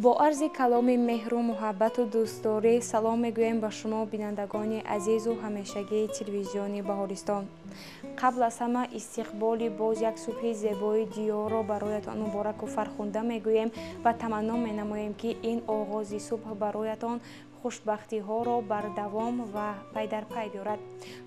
Бо арзи каломи меҳру муҳаббату дӯстдорӣ салом мегӯем ба шумо бинандагони азизу ҳамешагии телевизиони Баҳористон. Қабл аз ҳама истиқболи боз як субҳи зебои диёрро бароятон мубораку фархунда мегӯем ва таманно менамоем, ки ин оғози субҳ бароятон хушбахтиҳоро бардавом ва пайдарпай биёрад.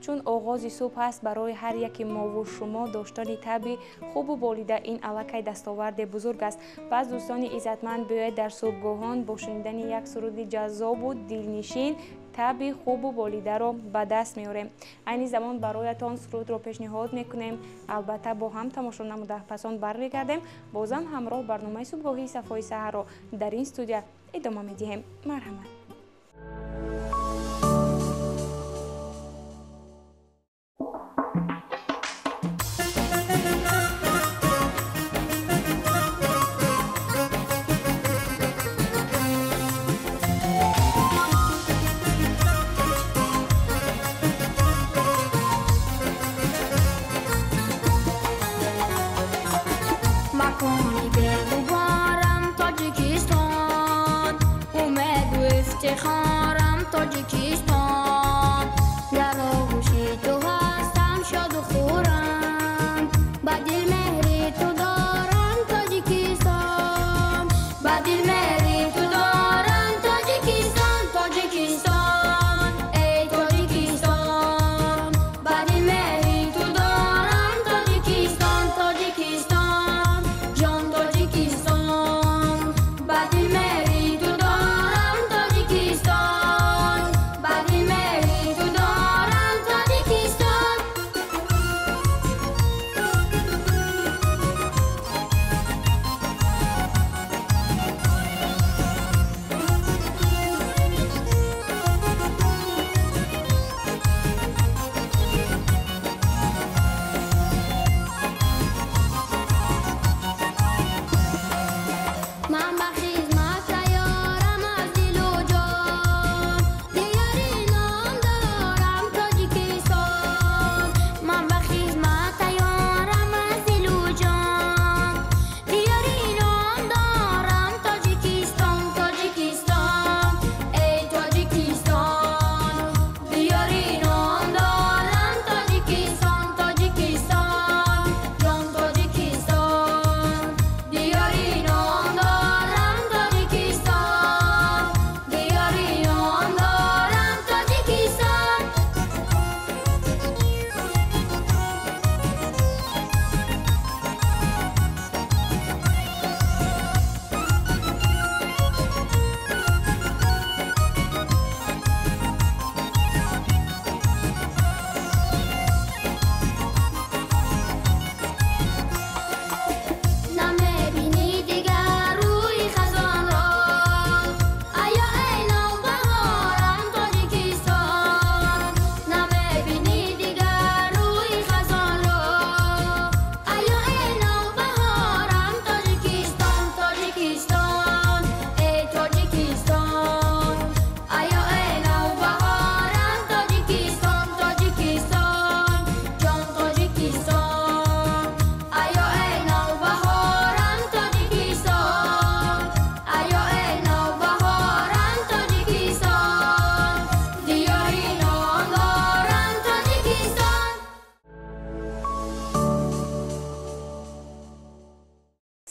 Чун оғози субҳ аст, барои ҳар яки мову шумо доштани табъи хубу болида ин аллакай дастоварде бузург аст. Пас дӯстони иззатманд, биёед дар субҳгоҳон бо шунидани як суруди ҷаззобу дилнишин табъи хубу болидаро ба даст меорем. Айни замон бароятон сурудро пешниҳод мекунем. Албатта бо ҳам тамошо намуда пас он бармегардем. Бозам ҳамроҳ барномаи субҳгоҳии Сафои саҳарро дар ин студия идома медиҳем. Марҳамат.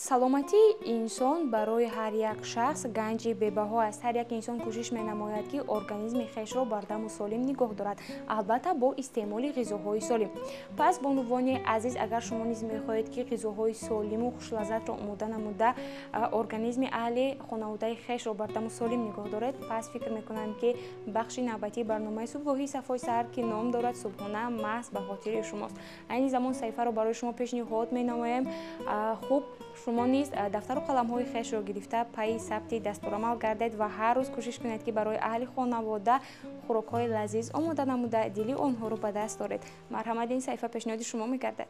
Саломатии инсон барои ҳар як шахс ганҷи бебаҳо аст. Ҳар як инсон кӯшиш менамояд, ки организми хешро бардаму солим нигоҳ дорад, албатта бо истеъмоли ғизоҳои солим. Пас бонувони азиз, агар шумо низ мехоҳед, ки ғизоҳои солиму хушлаззатро омода намуда организми аҳли хонаводаи хешро бардаму солим нигоҳ доред, пас фикр мекунам, ки бахши навбатии барномаи субҳгоҳии Сафои саҳар, ки ном дорад Субҳона, маҳз ба хотири шумост. Айни замон саҳифаро барои шумо пешниҳод менамоем. Хуб, шумо низ дафтару қаламҳои хешро гирифта пайи сабти дастурамал гардед ва ҳар рӯз кӯшиш кунед, ки барои аҳли хонавода хӯрокҳои лазиз омода намуда дили онҳоро ба даст доред. Марҳамат, ин саҳифа пешниҳоди шумо мегардад.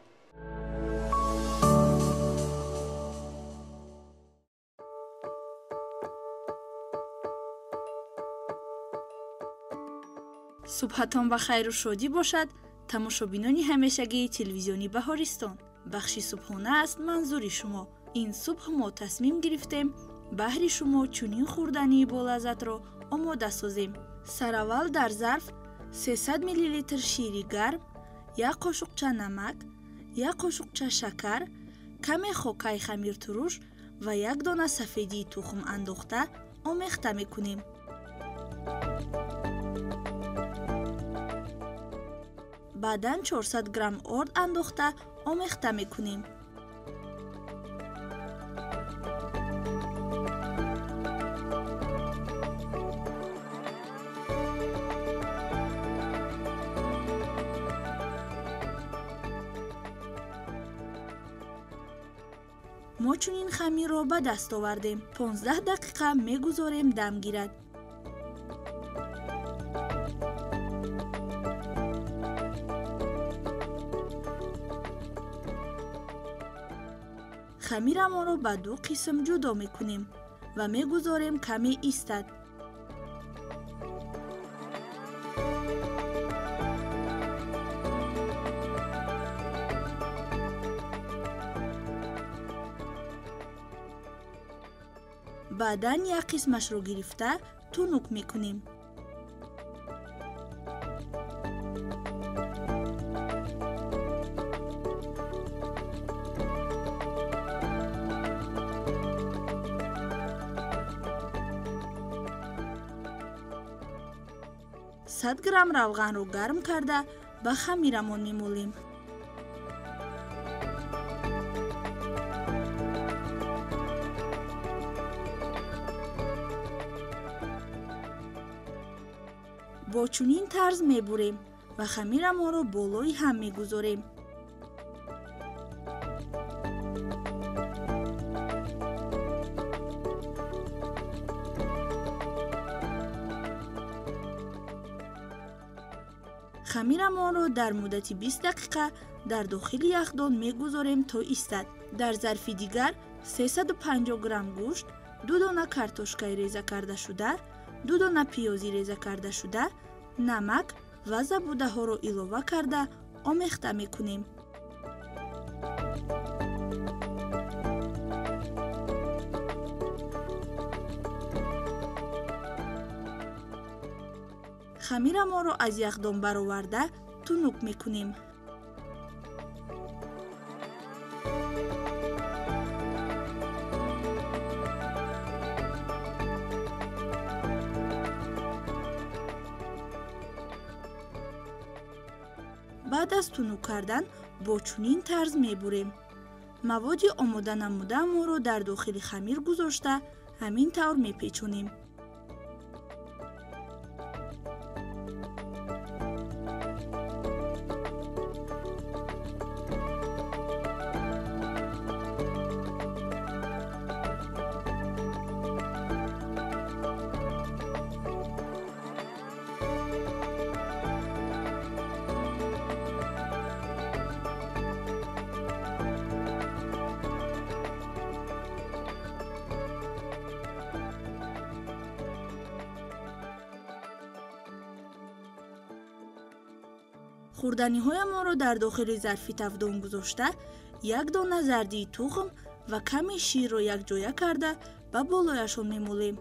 Субҳатон ба хайру шодӣ бошад, тамошобинони ҳамешагии телевизиони Баҳористон. Бахши субҳона аст манзури шумо. Ин субҳ мо тасмим гирифтем Баҳри шумо чунин хӯрдании болаззатро омода созем. Сараввал дар зарф 300 мл шири гарм, як қошуқча намак, як қошуқча шакар, каме хокаи хамиртуруш ва як дона сафедии тухм андохта омехта мекунем. Баъдан 400 грамм орд андохта омехта мекунем. Мо чунин хамирро ба даст овардем. 15 дақиқа мегузорем дам гирад. Хамирамонро ба ду қисм ҷудо мекунем ва мегузорем каме истад. Баъдан як қисмашро гирифта тунук мекунем. Сад грамм равғанро гарм карда ба хамирамон мемолем. Бо чунин тарз мебурем ва хамирамонро болои ҳам мегузорем. Хамирамонро дар муддати 20 дақиқа дар дохили яхдон мегузорем то истад. Дар зарфи дигар 350 грамм гӯшт, 2 дона картошкаи реза кардашуда, 2 дона пиёзи реза кардашуда, намак ва забудаҳоро илова карда омехта мекунем. Хамирамонро аз яхдон бароварда тунук мекунем. Баъд аз тунук кардан бо чунин тарз мебурем. Маводи омода намудаамонро дар дохили хамир гузошта ҳамин тавр мепечонем. Хӯрданиҳоямонро дар дохили зарфи тавдон гузошта, як дона зардии тухм ва каме ширро якҷоя карда ба болояшон мемолем.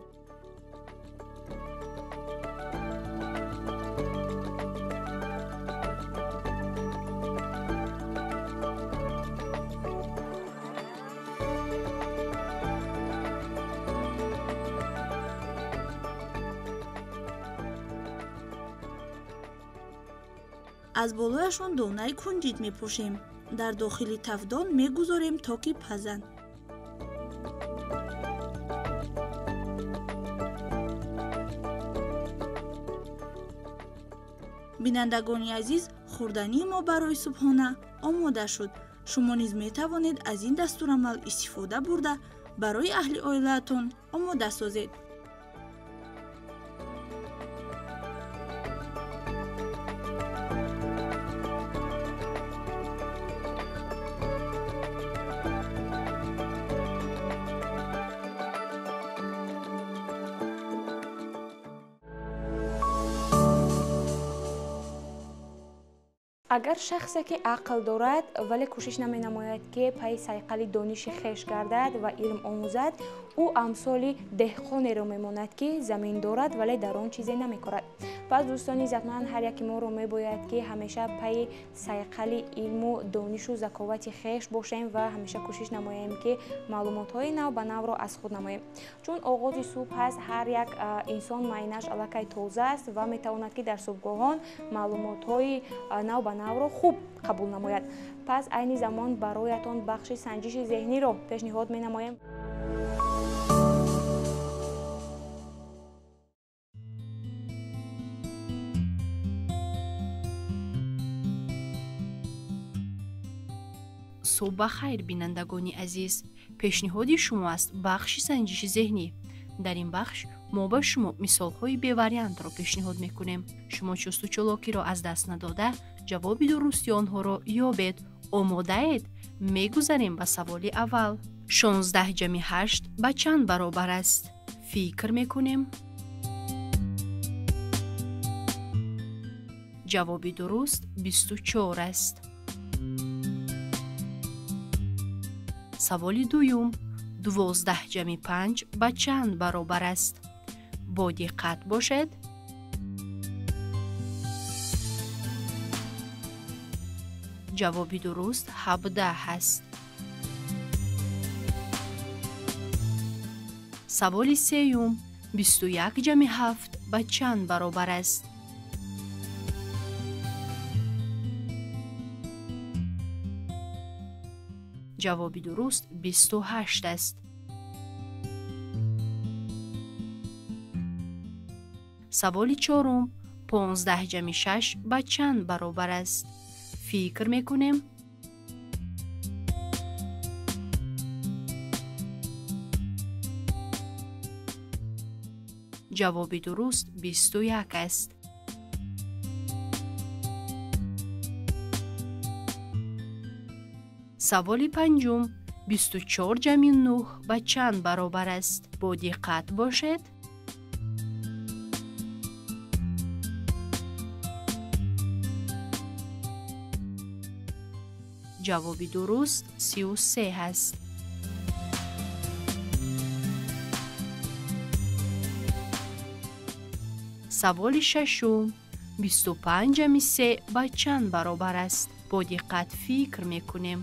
Аз болояшон донаи кунҷид мепӯшем. Дар дохили тавдон мегузорем то ки пазанд. Бинандагони азиз, хӯрдании мо барои субҳона омода шуд. Шумо низ метавонед аз ин дастурамал истифода бурда барои аҳли оилаатон омода созед. Агар шахсе ки ақл дорад, вале кӯшиш наменамояд, ки пайи сайқали дониши хеш гардад ва илм омӯзад, ӯ амсоли деҳқонеро мемонад, ки замин дорад, вале дар он чизе намекорад. Пас дӯстони иззатманд, ҳар яки моро мебояд, ки ҳамеша пайи сайқали илму донишу заковати хеш бошем ва ҳамеша кӯшиш намоем, ки маълумотҳои нав ба навро аз худ намоем. Чун оғози субҳ ҳаст, ҳар як инсон майнаш аллакай тоза аст ва метавонад, ки дар субҳгоҳон маълумотҳои нав ба навро хуб қабул намояд. Пас айни замон бароятон бахши санҷиши зеҳниро пешниҳод менамоем. Субҳ ба хайр, бинандагони азиз. Пешниҳоди шумо аст бахши санҷиши зеҳнӣ. Дар ин бахш мо ба шумо мисолҳои бевариантро пешниҳод мекунем. Шумо чусту чолокиро аз даст надода, ҷавоби дурусти онҳоро ёбед. Омодаед? Мегузарем ба саволи аввал. 16 ҷамъи 8 ба чанд баробар аст? Фикр мекунем. Ҷавоби дуруст 24 аст. Саволи дуюм. 12 ҷамъи 5 ба чанд баробар аст? Бо диққат бошед. Ҷавоби дуруст 17 аст. Саволи сеюм. 21 ҷамъи 7 ба чанд баробар аст? Ҷавоби дуруст 28 аст. Саволи чорум. 15 ҷамъи 6 ба чанд баробар аст? Фикр мекунем. Ҷавоби дуруст 21 аст. Саволи панҷум. 24 ҷамъи 9 ба чанд баробар аст? Бо диққат бошед. Ҷавоби дуруст 33 аст. Саволи шашум. 25 ҷамъи 3 ба чанд баробар аст? Бо диққат фикр мекунем.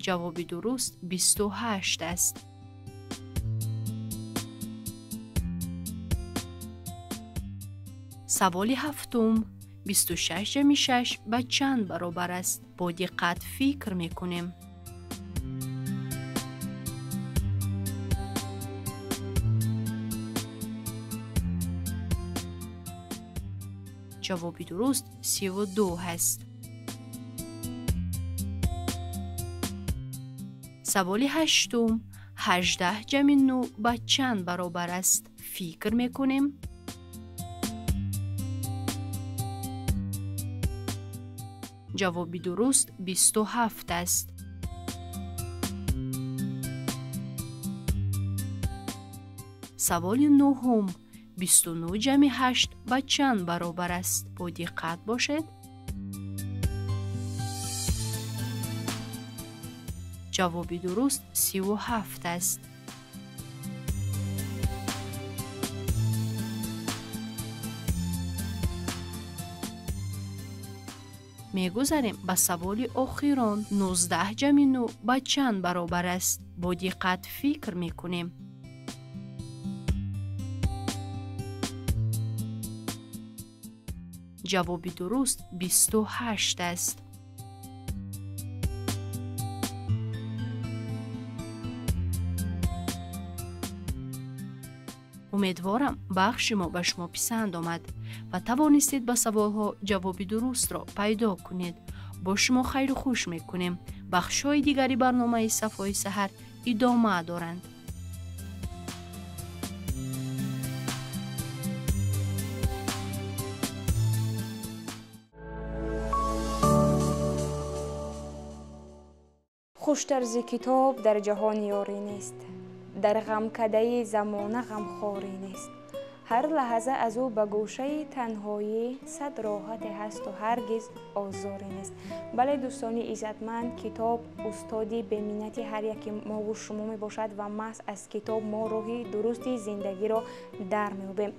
Ҷавоби дуруст 28 аст. Саволи ҳафтум. 26 ҷамъи 6 ба чанд баробар аст? Бо диққат фикр мекунем. Ҷавоби дуруст 32 аст. Саволи ҳаштум. 18 ҷамъи 9 ба чанд баробар аст? Фикр мекунем. Ҷавоби дуруст 27 аст. Саволи нуҳум. 29 ҷамъи 8 ба чанд баробар аст? Бо диққат бошед. Ҷавоби дуруст 37 аст. Мегузарем ба саволи охирон. 19 ҷамъи 9 ба чанд баробар аст? Бо диққат фикр мекунем. Ҷавоби дуруст 28 аст. Умедворам, бахши мо ба шумо писанд омад ва тавонистед ба саволҳо ҷавоби дурустро пайдо кунед. Бо шумо хайру хуш мекунем. Бахшҳои дигари барномаи Сафои саҳар идома доранд. Хуштарзи китоб дар ҷаҳон ёрӣ нест, дар ғамкадаи замона ғамхорӣ нест. Ҳар лаҳза аз ӯ ба гӯшаи танҳоӣ сад роҳате ҳасту ҳаргиз озоре нест. Бале, дӯстони иззатманд, китоб устоди беминнати ҳар яки мову шумо мебошад ва маҳз аз китоб мо роҳи дурусти зиндагиро дар меёбем.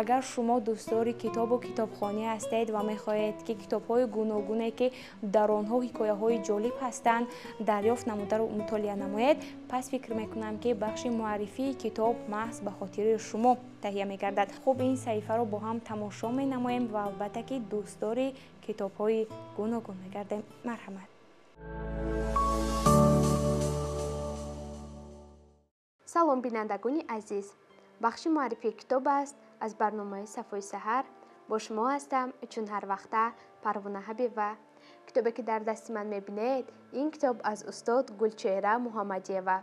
Агар шумо дӯстдори китобу китобхонӣ ҳастед ва мехоҳед, ки китобҳои гуногуне, ки дар онҳо ҳикояҳои ҷолиб ҳастанд, дарёфт намударо мутолиа намоед, пас фикр мекунам, ки бахши муаррифии китоб маҳз ба хотири шумо таҳия мегардад. Хуб, ин саҳифаро бо ҳам тамошо менамоем ва албатта, ки дӯстдори китобҳои гуногун мегардем. Марҳамат. Салом, бинандагони азиз! Бахши муаррифии китоб аст аз барномаи Сафои саҳар. Бо шумо ҳастам, чун ҳар вақта, Парвона Ҳабиба. Китобе, ки дар дасти ман мебинед, ин китоб аз устод Гулчеҳра Муҳаммадиева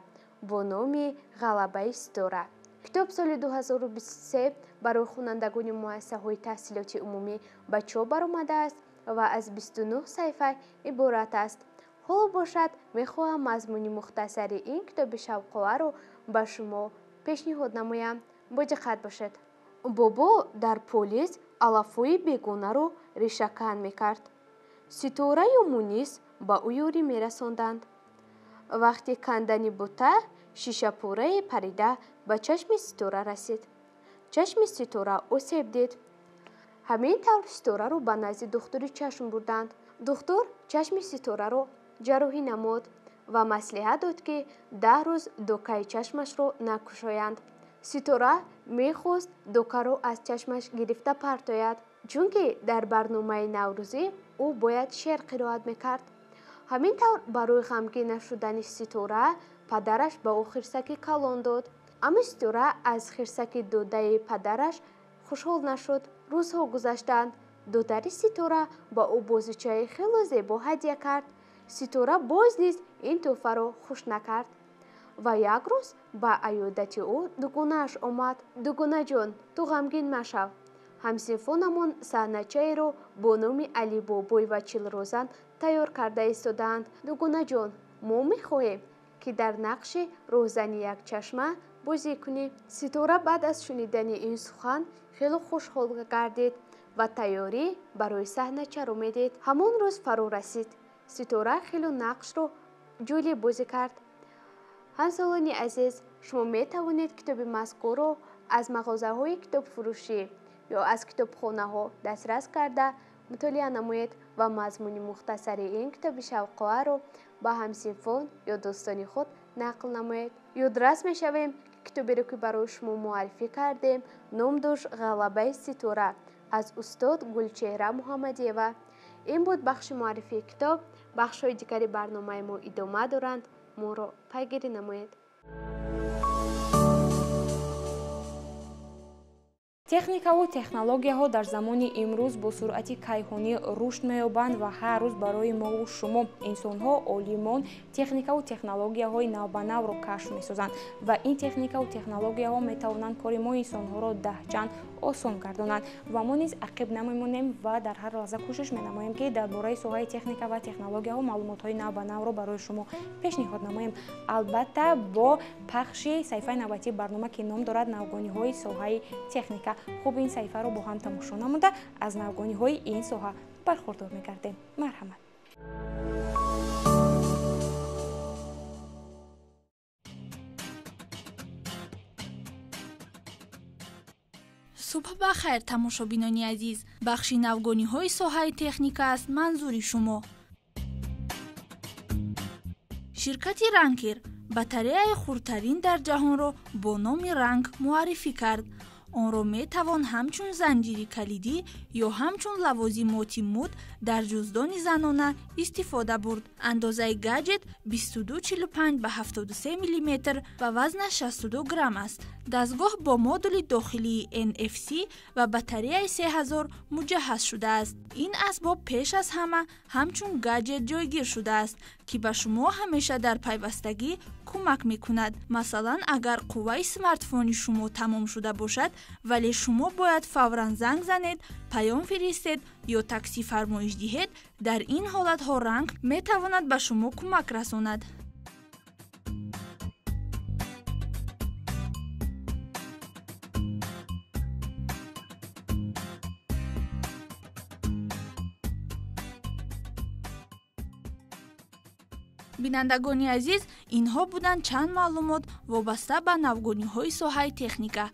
бо номи Ғалабаи ситора. Китоб соли 2023 барои хонандагони муассисаҳои таҳсилоти умумӣ ба чоп баромадааст ва аз 29 саҳифа иборат аст. Ҳоло бошад, мехоҳам мазмуни мухтасари ин китоби шавқоварро ба шумо пешниҳод намоям. Бо диққат бошед. Бобо дар полис алафҳои бегонаро решакан мекард. Ситораю Мунис ба ӯ ёрӣ мерасонданд. Вақти кандани бута шишапораe парида ба чашми Ситора расид. Чашми Ситора осеб дид. Ҳамин тавр Ситораро ба назди духтури чашм бурданд. Духтур чашми Ситораро ҷарроҳӣ намуд ва маслиҳат дод, ки 10 рӯз докаи чашмашро накушоянд. Ситора мехост докаро аз чашмаш гирифта партояд, чунки дар барномаи наврӯзӣ ӯ бояд шеър қироат мекард. Ҳамин тавр барои ғамгин нашудани Ситора падараш ба ӯ хирсаки калон дод. Аммо Ситора аз хирсаки додаи падараш хушҳол нашуд. Рӯзҳо гузаштанд. Додари Ситора ба ӯ бозичаи хело зебо ҳадя кард. Ситора боз низ ин тӯҳфаро хуш накард. Ва як рӯз ба аёдати ӯ дугонааш омад. Дугонаҷон, ту ғамгин машав. Ҳамсинфонамон саҳначаеро бо номи Алибобой ва Чилрӯзан тайёр карда истодаанд. Дугонаҷон, мо мехоҳем, ки дар нақши рӯзани якчашма бозӣ кунӣ. Ситора баъд аз шунидани ин сухан хело хушҳол гардид ва тайёрӣ барои саҳначаро медид. Ҳамон рӯз фаро расид. Ситора хело нақшро ҷолиб бозӣ кард. Ҳамсолони азиз, шумо метавонед китоби мазкурро аз мағозаҳои китобфурӯшӣ ё аз китобхонаҳо дастрас карда мутолиа намоед ва мазмуни мухтасари ин китоби шавқоварро ба ҳамсинфон ё дӯстони худ нақл намоед. Ёдрас мешавем, китоберо, ки барои шумо муаррифӣ кардем, ном дошт Ғалабаи ситора аз устод Гулчеҳра Муҳаммадиева. Ин буд бахши муаррифии китоб. Бахшҳои дигари барномаи мо идома доранд. Моро пайгирӣ намоед. Техникаву технологияҳо дар замони имрӯз бо суръати кайҳонӣ рушд меёбанд ва ҳар рӯз барои мову шумо инсонҳо, олимон техникаву технологияҳои навбанавро кашф месозанд ва ин техникаву технологияҳо метавонанд кори мо инсонҳоро даҳчанд осон гардонанд ва мо низ ақиб намемонем ва дар ҳар лаҳза кӯшиш менамоем, ки дар бораи соҳаи техника ва технологияҳо маълумотҳои навбанавро барои шумо пешниҳод намоем. Албатта, бо пахши саҳифаи навбатии барнома, ки ном дорад Навгониҳои соҳаи техника. Хуб, ин саҳифаро бо ҳам тамошо намуда аз навгониҳои ин соҳа бархурдор мегардем. Марҳамат. Субҳ ба хайр, тамошобинони азиз! Бахши навгониҳои соҳаи техника аст манзури шумо. Ширкати Ранкер батареяи хурдтарин дар ҷаҳонро бо номи Ранг муаррифӣ кард. Онро метавон ҳамчун занҷири калидӣ ё ҳамчун лавозимоти муд дар ҷуздони занона истифода бурд. Андозаи гаджет 22,45 ба 73 мм ва вазнаш 62 грамм аст. Дастгоҳ бо модули дохилии NFC ва батареяи 3000 муҷаҳҳаз шудааст. Ин асбоб пеш аз ҳама ҳамчун гаджет ҷойгир шудааст, ки ба шумо ҳамеша дар пайвастагӣ кӯмак мекунад. Масалан, агар қувваи смартфони шумо тамом шуда бошад, вале шумо бояд фавран занг занед, паём фиристед ё таксӣ фармоиш диҳед, дар ин ҳолатҳо Ранг метавонад ба шумо кӯмак расонад. Бинандагони азиз, инҳо буданд чанд маълумот вобаста ба навгониҳои соҳаи техника.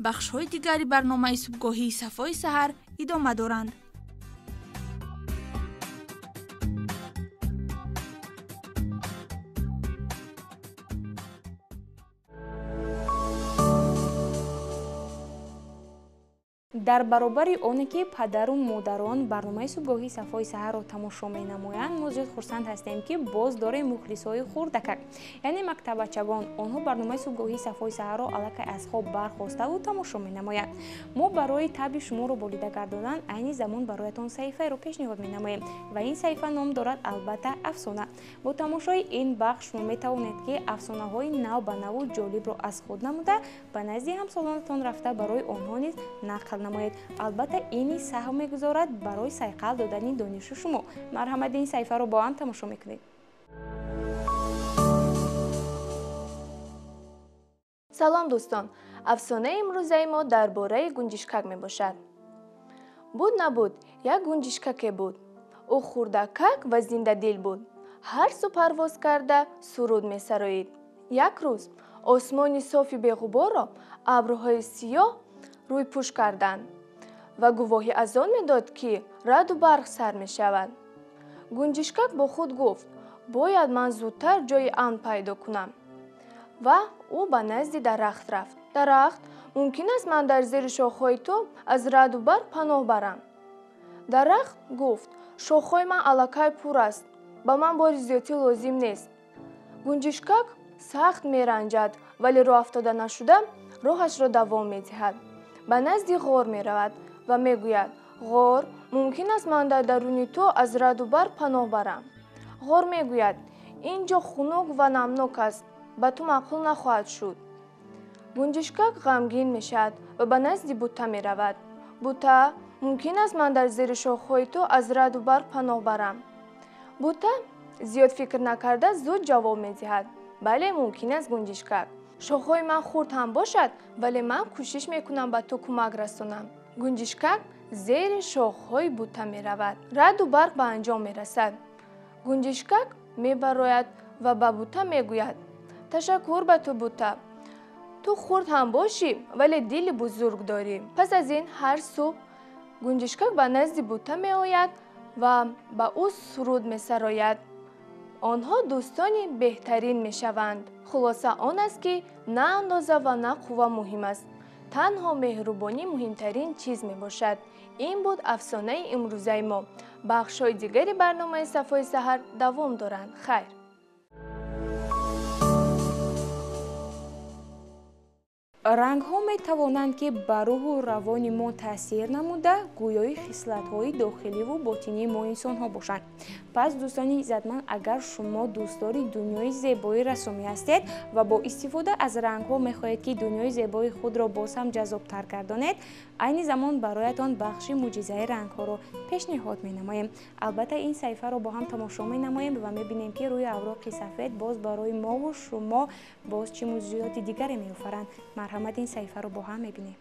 Бахшҳои дигари барномаи субҳгоҳии Сафои саҳар идома доранд. Дар баробари оне ки падару модарон барномаи субҳгоҳии Сафои саҳарро тамошо менамоянд, мо зиёд хурсанд ҳастем, ки боз дорем мухлисҳои хурдакак, яъне мактабачагон. Онҳо барномаи субҳгоҳии Сафои саҳарро аллакай аз хоб бархоставу тамошо менамоянд. Мо барои таби шуморо болида гардодан айни замон бароятон саҳифаеро пешниҳод менамоем ва ин саҳифа ном дорад албатта афсона. Бо тамошои ин бахш шумо метавонед, ки афсонаҳои нав ба наву ҷолибро аз худ намуда, ба назди ҳамсолонатон рафта, барои онҳо низ нақл намоед. Албатта, ин низ саҳм мегузорад барои сайқал додани дониши шумо. Марҳамат, ин саҳифаро бо ҳам тамошо мекунед. Салом, дӯстон! Афсонаи имрӯзаи мо дар бораи гунҷишкак мебошад. Буд набуд, як гунҷишкаке буд. Ӯ хурдакак ва зиндадил буд. Ҳар сӯ парвоз карда суруд месароид. Як рӯз осмони софи беғуборро абрҳои сиёҳ рӯйпӯш карданд ва гувоҳӣ аз он медод, ки раъду барқ сар мешавад. Гунҷишкак бо худ гуфт: бояд ман зудтар ҷои амн пайдо кунам. Ва ӯ ба назди дарахт рафт. Дарахт, мумкин аст ман дар зери шохҳои ту аз раъду барқ паноҳ барам? Дарахт гуфт: шохҳои ман аллакай пур аст, ба ман бори зиёдтӣ лозим нест. Гунҷишкак сахт меранҷад, вале роҳ афтода нашуда роҳашро давом медиҳад. Ба назди ғор меравад ва мегӯяд: ғор, мумкин аст ман дар даруни ту аз раъду барқ паноҳ барам? Ғор мегӯяд: ин ҷо хунук ва намнок аст, ба ту маъқул нахоҳад шуд. Гунҷишкак ғамгин мешавад ва ба назди бута меравад. Бута, мумкин аст ман дар зери шохҳои ту аз раъду барқ паноҳ барам? Бута зиёд фикр накарда зуд ҷавоб медиҳад: бале, мумкин аст, гунҷишкак. Шохҳои ман хурд ҳам бошад, вале ман кӯшиш мекунам ба ту кӯмак расонам. Гунҷишкак зери шохҳои бута меравад. Раъду барқ ба анҷом мерасад. Гунҷишкак мебарояд ва ба бута мегӯяд: ташаккур ба ту, бута. Ту хурд ҳам бошӣ, вале дили бузург дорӣ. Пас аз ин ҳар субҳ гунҷишкак ба назди бута меояд ва ба ӯ суруд месарояд. Онҳо дӯстони беҳтарин мешаванд. Хулоса он аст, ки на андоза ва на қувва муҳим аст. Танҳо меҳрубонӣ муҳимтарин чиз мебошад. Ин буд афсонаи имрӯзаи мо. Бахшҳои дигари барномаи Сафои саҳар давом доранд. Хайр! Рангҳо метавонанд, ки ба рӯҳу равони мо таъсир намуда, гӯёи хислатҳои дохиливу ботинии мо инсонҳо бошанд. Пас, дӯстони иззатманд, агар шумо дӯстдори дунёи зебои рассомӣ ҳастед ва бо истифода аз рангҳо мехоҳед, ки дунёи зебои худро боз ҳам ҷаззобтар гардонед, айни замон бароятон бахши мӯъҷизаи рангҳоро пешниҳод менамоем. Албатта, ин саҳифаро бо ҳам тамошо менамоем ва мебинем, ки рӯи авроқи сафед боз барои мову шумо боз чӣ мӯъҷизоти дигаре меофаранд. Марҳамат, ин саҳифаро бо ҳам мебинем.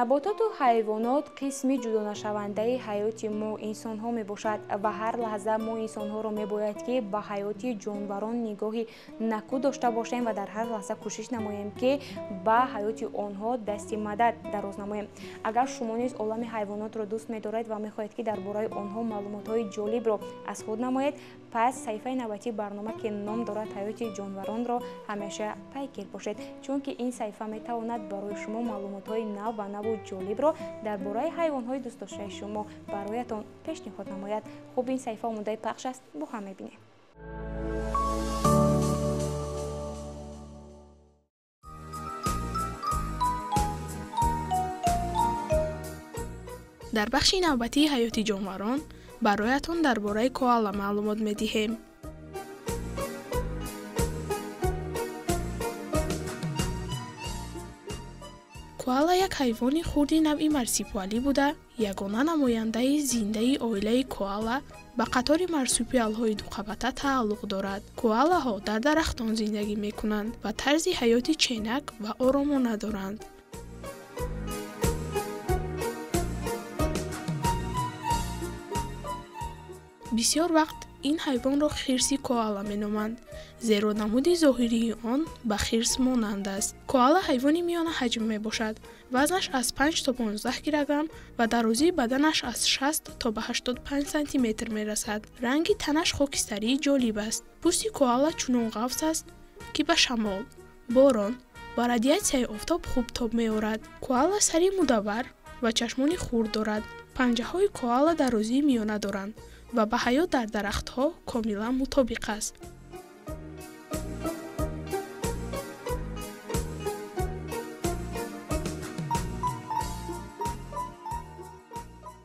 Набототу ҳайвонот қисми ҷудонашавандаи ҳаёти мо инсонҳо мебошад ва ҳар лаҳза мо инсонҳоро мебояд, ки ба ҳаёти ҷонварон нигоҳи накӯ дошта бошем ва дар ҳар лаҳза кӯшиш намоем, ки ба ҳаёти онҳо дасти мадад дароз намоем. Агар шумо низ олами ҳайвонотро дӯст медоред ва мехоҳед, ки дар бораи онҳо маълумотҳои ҷолибро аз худ намоед, пас саҳифаи навбатии барнома, ки ном дорад ҳаёти ҷонваронро, ҳамеша пайгир бошед, чунки ин саҳифа метавонад барои шумо маълумотҳои нав ба наву ҷолибро дар бораи ҳайвонҳои дӯстдоштаи шумо бароятон пешниҳод намояд. Хуб, ин саҳифа омодаи пахш аст, бо ҳам мебинем. Дар бахши навбатии ҳаёти ҷонварон бароятон дар бораи коала маълумот медиҳем. Коала як ҳайвони хурди навъи марсупиалӣ буда, ягона намояндаи зиндаи оилаи коала ба қатори марсупиалҳои дуқабата тааллуқ дорад. Коалаҳо дар дарахтон зиндагӣ мекунанд ва тарзи ҳаёти ченак ва оромона доранд. Бисёр вақт ин ҳайвонро хирси коала меноманд, зеро намуди зоҳирии он ба хирс монанд аст. Коала ҳайвони миёнаҳаҷм мебошад. Вазнаш аз 5 то 15 килограмм ва дарозии баданаш аз 60 то ба 85 сантиметр мерасад. Ранги танаш хокистарии ҷолиб аст. Пӯсти коала чунон ғафз аст, ки ба шамол, борон ва радиатсияи офтоб хуб тоб меорад. Коала сари мудаввар ва чашмони хурд дорад. Панҷаҳои коала дарозии миёна доранд ва ба ҳаёт дар дарахтҳо комилан мутобиқ аст.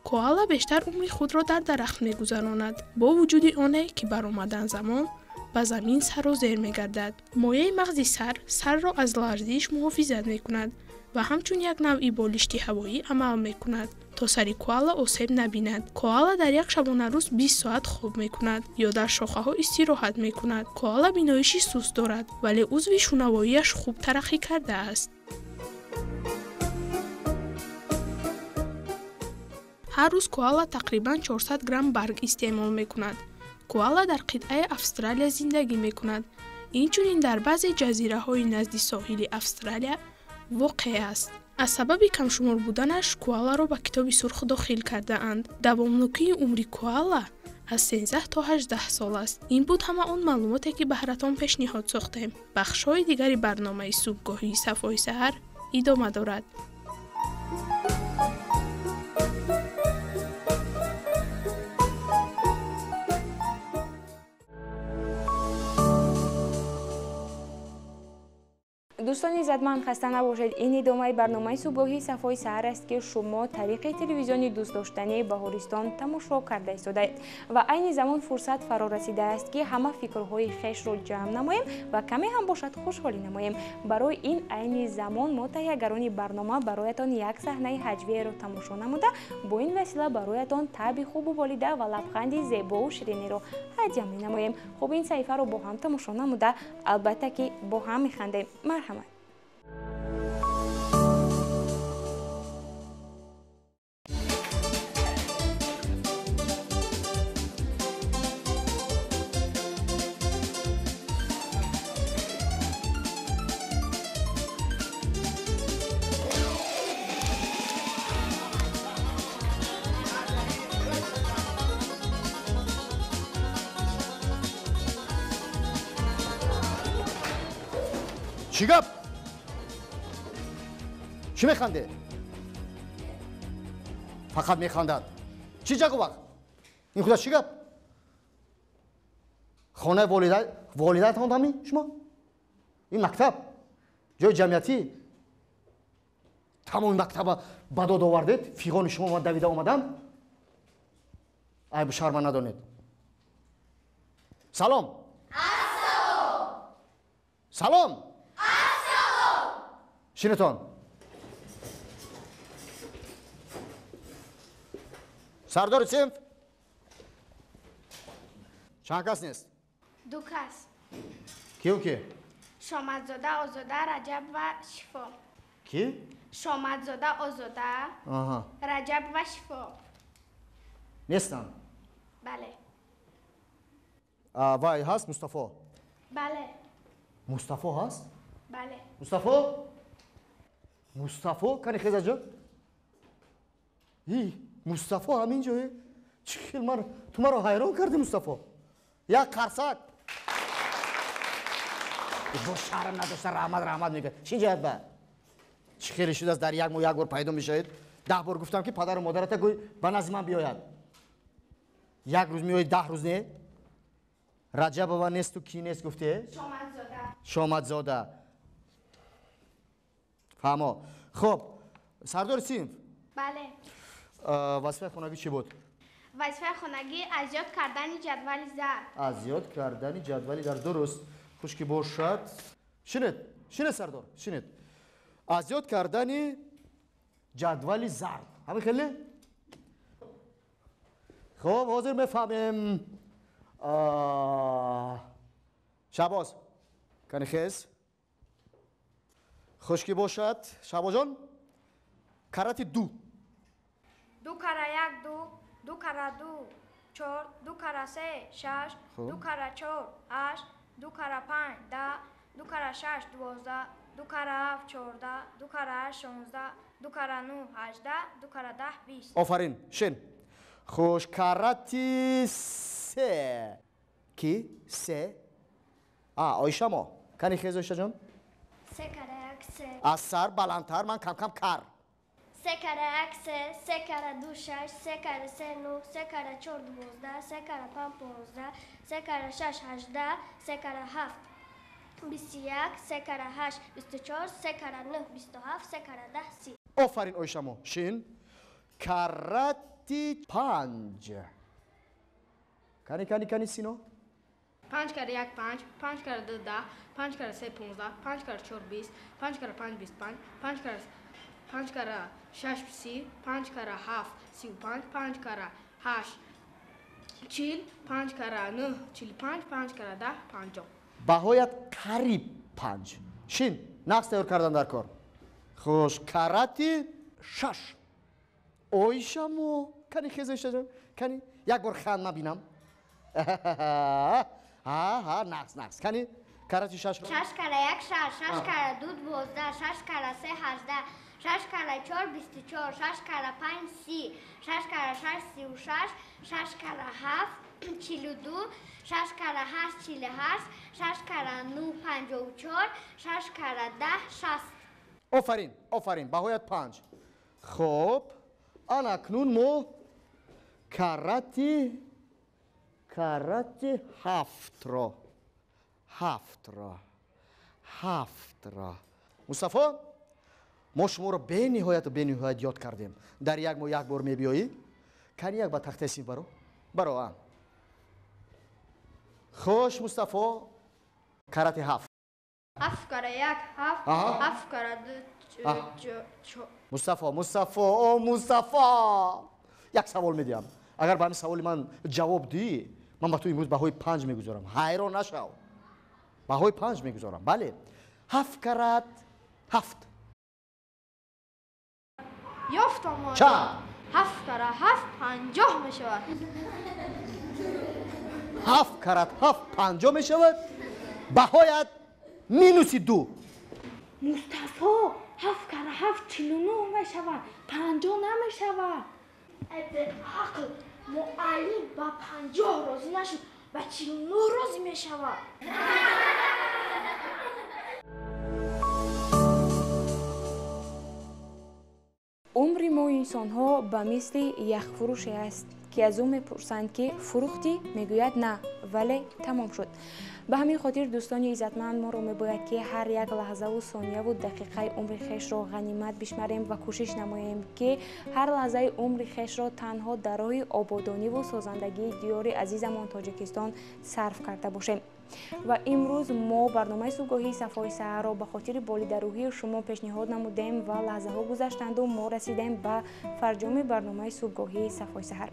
Коала бештар умри худро дар дарахт мегузаронад, бо вуҷуди оне, ки баромадан замон ба замин сару зер мегардад. Мояи мағзи сар сарро аз ларзиш муҳофизат мекунад ва ҳамчун як навъи болишти ҳавоӣ амал мекунад, то сари коала осеб набинад. Коала дар як шабонарӯз 20 соат хоб мекунад ё дар шохаҳо истироҳат мекунад. Коала биноиши суст дорад, вале узви шунавоияш хуб тараққӣ кардааст. Ҳар рӯз коала тақрибан 400 грамм барг истеъмол мекунад. Коала дар қитъаи Австралия зиндагӣ мекунад. Инчунин дар баъзе ҷазираҳои назди соҳили Австралия воқеъ аст. Аз сабаби камшумор буданаш коаларо ба китоби сурх дохил кардаанд. Давомнокии умри коала аз 13 то 18 сол аст. Ин буд ҳама он маълумоте, ки баҳратон пешниҳод сохтем. Бахшҳои дигари барномаи субҳгоҳии Сафои саҳар идома дорад. Дӯстони иззатманд, хаста набошед. Ин идомаи барномаи субҳгоҳии Сафои саҳар аст, ки шумо тариқи телевизиони дӯстдоштании Баҳористон тамошо карда истодаед. Ва айни замон фурсат фаро расидааст, ки ҳама фикрҳои хешро ҷамъ намоем ва каме ҳам бошад хушҳолӣ намоем. Барои ин айни замон мо таҳиягарони барнома бароятон як саҳнаи ҳаҷвиеро тамошо намуда, бо ин васила бароятон таъби хубу болида ва лабханди зебову шириниро ҳадя менамоем. Хуб, ин саҳифаро бо ҳам тамошо намуда, албатта ки бо ҳам механдем. Марҳамат. Чӣ гап? Чӣ механде? Фақат механдад. Чӣ ҷагу вақт? Ин худо чӣ гап? Хонаи волидайтон ҳами шумо? Ин мактаб, ҷои ҷамъиятӣ. Тамоми мактаба ба дод овардед, фиғони шумо ман давида омадам. Айбу шарма надонед. Салом. Ассалом. Салом. Ассалом. Шинетон. Сардори синф. Чанд кас нест? Ду кас. Кию ки? Шомадзода, Озода, Раҷаб ва Шифо. Ки? Шомадзода Озода. Раҷаб ва Шифо. Нестанд? Бале. Вай ҳаст Мустафо? Бале. Мустафо ҳаст? Бале. Мустафо? Мустафо? Кани хеза ҷо? И, Мустафо ҳамин ҷое? Чӣ хел ман ту маро ҳайрон кардӣ, Мустафо. Як қарсак. Бо шарм надошта раҳмат раҳмат мегӯяд. Чӣ ҷоят ба? Чӣ хеле шудааст дар як моҳ як бор пайдо мешавед? 10 бор гуфтам ки падару модарата гӯй ба назди ман биёяд. Як рӯз меояд, 10 рӯз не? Раҷабова несту ки нест гуфте? Шомадзода. Шомадзода. Фаҳмо. Хуб, сардори синф? Бале. Вазифаи хонагӣ чӣ буд? Вазифаи хонагӣ аз ёд кардани ҷадвали зарб. Аз ёд кардани ҷадвали зарб. Дуруст. Хуш ки бошад. Шинед, шинед сардор, шинед. Аз ёд кардани ҷадвали зарб. Ҳамин хеле? Хуб, ҳозир мефаҳмем. Шаҳбоз, кани хез. Хуш ки бошад. Шаҳбозҷон, карати 2. 2 кара 1 2, 2 кара 2 4, 2 кара 3 6, 2 кара 4 8, 2 кара 5 10, 2 кара 6 12, 2 кара 7 14, 2 кара 8 16, 2 кара 9 18, 2 кара 10 20. Офарин, шин. Хуш, карати 3. Ки? 3. Оиша мо. Кани хез, Оишаҷон? 3 кара 1 3. Аз сар баландтар, ман кам-кам кар. 3 кара 1 3, 3 кара 2 6, 3 кара 3 9, 3 кара 4 12, 3 кара 5 15, 3 кара 6 18, 3 кара 7 21, 3 кара 8 24, 3 кара 9 27, 3 кара 10 30. Офарин, Оишамо. Шин. Карати 5. Кани, кани, кани, Сино? 5 кара 1 5, 5 кара 2 10, 5 кара 3 15, 5 кара 4 20, 5 кара 5 25, 5 кара 6 30, 5 кара 7 35, 5 кара 8 40, 5 кара 9 45, 5 кара 10 50. Баҳоят қариб 5. Шин, нақс тайёр кардан дар кор. Хуш, карати 6. Оишамо, кани хез, Оишаҷон, кани як бор ханд ман бинам. Ҳа, нақс, нақс. Кани карати 6. 6 кара 1 6, 6 кара 2 12, 6 кара 3 18, 6 кара 4 24, 6 кара 5 30, 6 кара 6 36, 6 кара 7 42, 6 кара 8 48, 6 кара 9 54, 6 кара 10 60. Офарин, офарин, баҳоят 5. Хуб, ана акнун мо карати 7-ро. 7-ро. 7-ро. Мустафо, мо шуморо бениҳояту бениҳоят ёд кардем. Дар як моҳ як бор мебиёӣ? Кани як ба тахтаи синф баро? Баро, а. Хуш, Мустафо, карати 7. 7 кара 1 7, 7 кара 2 4. Мустафо, Мустафо, о Мустафо! Як савол медиҳам. Агар ба ҳамин саволи ман ҷавоб диҳӣ, ман ба ту имрӯз баҳои 5 мегузорам. Ҳайрон нашав. Баҳои 5 мегузорам. Бале. 7 карат 7. Ёфтам. Чанд? 7 кара 7 50 мешавад. 7 карат 7 50 мешавад. Баҳоят -2. Мустафо, 7 кара 7 49 мешавад. 50 намешавад. Эй беақл, муаллим ба 50 розӣ нашуд, ба 49 розӣ мешавад. Умри мо инсонҳо ба мисли яхфурӯше аст, ки аз ӯ мепурсанд, ки фурӯхтӣ? Мегӯяд на, вале тамом шуд. Ба ҳамин хотир, дӯстони иззатманд, моро мебояд, ки ҳар як лаҳзаву сонияву дақиқаи умри хешро ғанимат бишмарем ва кӯшиш намоем, ки ҳар лаҳзаи умри хешро танҳо дар роҳи ободониву созандагии диёри азизамон Тоҷикистон сарф карда бошем. Ва имрӯз мо барномаи субҳгоҳии Сафои саҳарро ба хотири болидарӯҳии шумо пешниҳод намудем ва лаҳзаҳо гузаштанду мо расидем ба фарҷоми барномаи субҳгоҳии Сафои саҳар.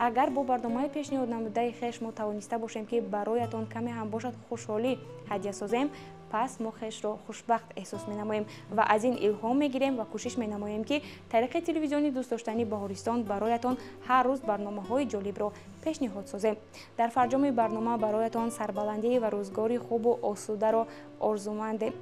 Агар бо барномаи пешниҳод намудаи хеш мо тавониста бошем бошем, ки бароятон каме ҳам бошад хушҳолӣ ҳадя созем, пас мо хешро хушбахт эҳсос менамоем ва аз ин илҳом мегирем ва кӯшиш менамоем, ки тариқи телевизиони дӯстдоштании Баҳористон бароятон ҳар рӯз барномаҳои ҷолибро пешниҳод созем. Дар фарҷоми барнома бароятон сарбаландӣ ва рӯзгори хубу осударо орзумандем.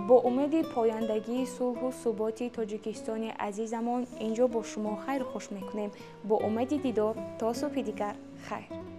Бо умеди пояндагии сулҳу суботи Тоҷикистони азизамон инҷо бо шумо хайру хуш мекунем. Бо умеди дидор то субҳи дигар, хайр.